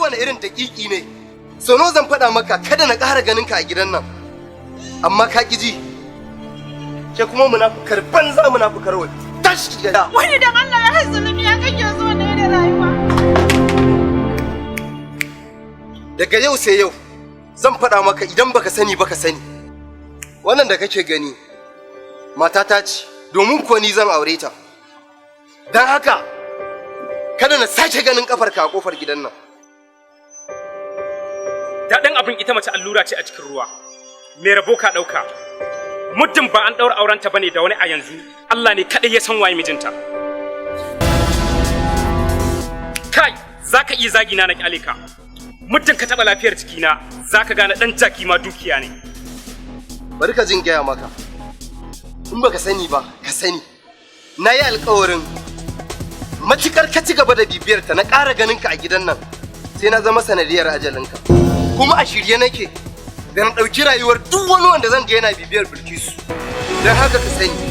Wani irin daƙiƙi ne? Sau nawa zan faɗa maka kada na ƙara ganin ka a gidan nan, amma ka ƙi ji. Ke kuma munafukar banza, munafukar wai. Tashi ki da. Wani dan Allah ya zulumi ya kake so ne da rayuwa. Daga yau sai yau zan faɗa maka, idan baka sani baka sani. Wannan da kake gani matata ce, domin kuwa ni zan aure ta. Don haka kada na sake ganin kafarka a kofar gidan nan. Daɗin abin ita mace allura ce a cikin ruwa. Mai rabo ka ɗauka. Muddin ba an ɗaura aurenta bane da wani a yanzu, Allah ne kaɗai ya san waye mijinta. Kai, za ka iya zagi na na kyale ka. Muddin ka taɓa lafiyar jikina, za ka gane ɗan jaki ma dukiya ne. Bari ka jin gaya maka. In baka sani ba, ka sani. Na yi alkawarin matukar ka ci gaba da bibiyar ta na ƙara ganin ka a gidan nan, sai na zama sanadiyar ajalinka. Kuma a shirye nake da na ɗauki rayuwar duk wani wanda zan ga yana bibiyar Bilkisu. Don haka ka sani.